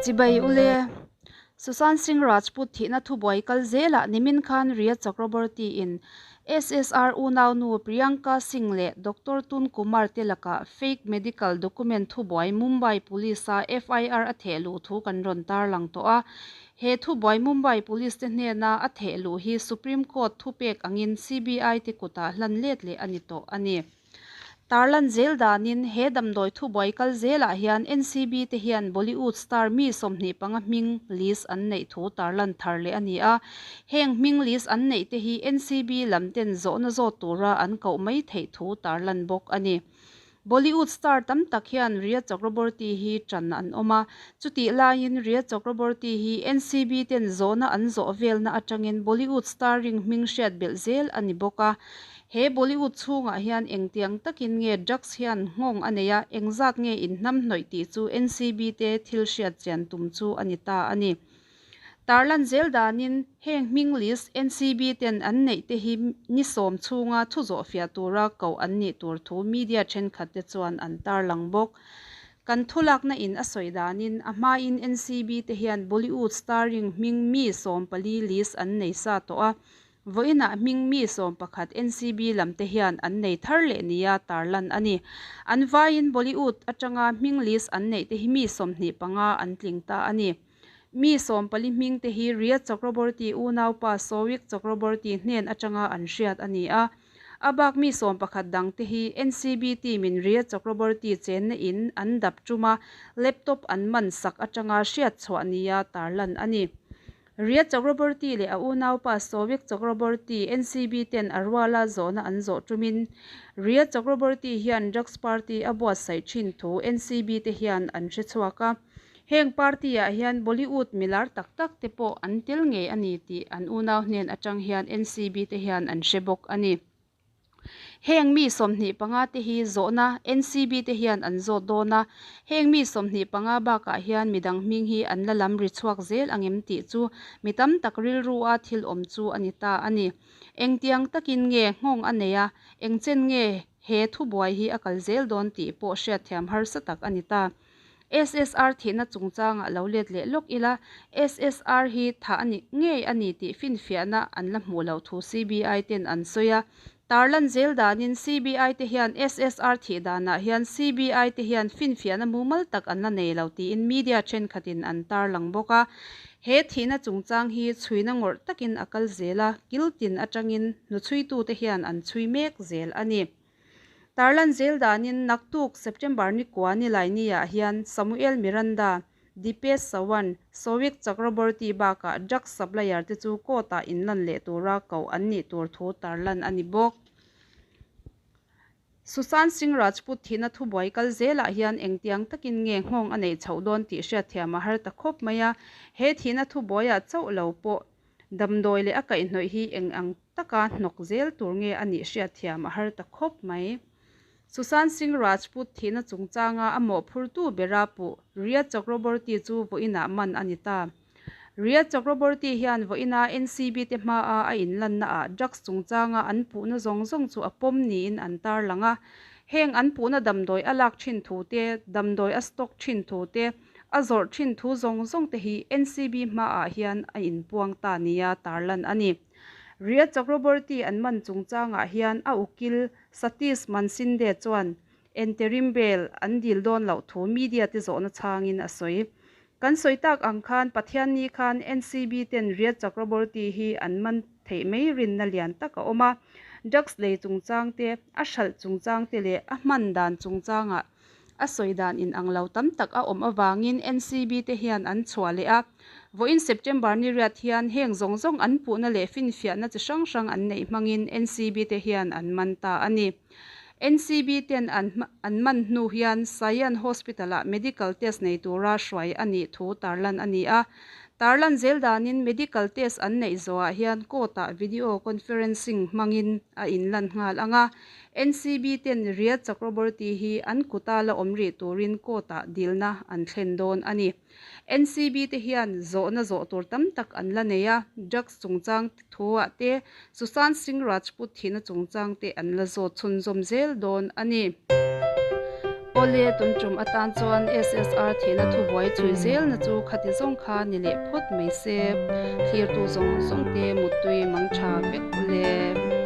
Chibai ule. Sushant Singh Rajput thihna thubuai kal zelah nimin khan Rhea Chakraborty in SSR unaunu Priyanka Singh leh Doctor Tun Kumar te lakah fake medical document thubuai Mumbai Police a FIR a theh luh thu kan rawn tarlang tawh a. He thubuai Mumbai Police te hnena a theh luh hi Supreme Court thupek angin CBI te kutah hlan let leh a ni tawh a ni. Tarlan zel danin he damdawi thubuai kal zelah hian NCB te hian Bollywood star mi 25 hming list an neih thu tarlan thar leh a ni a. Heng hming list an neih te hi NCB lam ten zawhna zawt tura an koh mai theih thu tarlan bawk a ni. Bollywood star tam tak hian Rhea Chakraborty hi ṭan an awm a, chutih laiin Rhea Chakraborty hi NCB ten zawhna an zawh velna aṭangin Bollywood star ring hming hriat belh zel a ni bawk a. He Bollywood chhungah hian engtiang takin nge drugs hian nghawng a nei a, engzat nge inhnamhnawih tih chu NCB te thil hriat chian tum chu a ni ta a ni. Tarlan zel danin heng hming list NCB ten an neih te hi ni 10 chhunga thu zawh fiah tura koh an nih tur thu media thenkhat te chuan an tarlang bawk. Kan thulakna in a sawi danin a hmain NCB te hian Bollywood starring hming mi 14 list an nei sa tawh a. Vawiinah hming mi 11 NCB lam te hian an nei thar leh nia tarlan a ni. An vaiin Bollywood atanga hming list an neih te hi mi 25 an tling ta a ni. Mi 14 hming te hi Rhea Chakraborty unaupa Showik Chakraborty hnen atanga an hriat a ni a. A bak mi 11 dang te hi NCB team in Rhea Chakraborty chenna in an dap tuma laptop an man sak atanga hriat chhuah nia tarlan a ni. Rhea Chakraborty leh a unaupa Showik Chakraborty NCB ten a ruala zawhna an zawh tumin Rhea Chakraborty hian drugs party a buatsaih thin thu NCB te hian an hre chhuak a. Heng party ah hian Bollywood milar tak tak te pawh an tel ngei a ni tih an unau hnen atang hian NCB te hian an hre bawk a ni. Heng mi 25 te hi zawhna NCB te hian an zawt dawn a. Heng mi 25 bakah hian midang hming hi an la lam ri chhuak zel angem tih chu mi tam tak rilru a thil awm chu a ni ta a ni. Engtiang takin nge nghawng a nei a, engchen nge he thubuai hi a kal zel dawn tih pawh hriatthiam harsa tak a ni ta. SSR thihna chungchangah lo let leh lawk ila, SSR hi tha a ni ngei a ni tih finfiahna an la hmuh loh thu CBI ten an sawi a. Tarlan zel danin CBI te hian SSR thih danah hian CBI te hian finfiahna mumal tak an la nei lo tiin media thenkhatin an tarlang bawk a. He thihna chungchang hi chhuina ngawrh takin a kal zel a, kiltin atangin hnuchhuitute hian an chhui mek zel a ni. Tarlan zel danin naktuk September ni kua ni lai ni ah hian Samuel Miranda, Dipesh Sawant, Showik Chakraborty bakah drugs supplier te chu court ah inlan leh tura koh an nih tur thu tarlan a ni bawk. Sushant Singh Rajput thihna thubuai kal zelah hian engtiang takin nge nghawng a neih chhoh dawn tih hriatthiam a har ta khawp mai a. He thihna thubuaiah chauh lo pawh damdawi leh a kaihhnawih hi eng ang taka hnawk zel tur nge a nih hriatthiam a har ta khawp mai. Sushant Singh Rajput thihna chungchanga a mawhphurtu bera puh Rhea Chakraborty chu vawiinah man a ni ta. Rhea Chakraborty hian vawiina NCB te hmaa a inlanna ah drugs chungchanga an puhna zawng zawng chu a pawm niin an tarlang a. Heng an puhna damdawi a lak thin thu te, damdawi a stock thin thu te, a zawrh thin thu zawng zawng te hi NCB hmaah hian a inpuang ta nia tarlan a ni. Rhea Chakraborty an man chungchangah hian a ukil Satish Manshinde chuan interim bail an dil dawn loh thu media te zawhna chhangin a sawi. Kan sawi tak ang khan Pathianni khan NCB ten Rhea Chakraborty hi an man theih mai rinna lian tak a awm a. Drugs lei chungchang te, a hralh chungchang te leh a hman dan chungchangah a sawi dan in ang lo tam tak a awm awangin NCB te hian an chhuah leh a. Vawiin September ni riat hian heng zawng zawng an puhna leh finfiahna chi hrang hrang an neih hmangin NCB te hian an man ta a ni. NCB ten an man hnu hian Sion Hospital ah medical test nei tura hruai a nih thu tarlan a ni a. Tarlan zel danin medical test an neih zawhah hian court ah video conferencing hmangin a inlan nghal ang a. NCB ten Rhea Chakraborty hi an kuta la awm rih turin court ah dilna an thlen dawn a ni. NCB te hian zawhna zawh tur tam tak an la nei a, drugs chungchang thuah te, Sushant Singh Rajput thihna chungchang te an la zawt chhunzawm zel dawn a ni. Awle, tun tum atan chuan SSR thihna thubuai chhui zelna chu khati zawng kha ni leh phawt mai se. Thlirtu zawng zawng te muttui mang tha vek ule.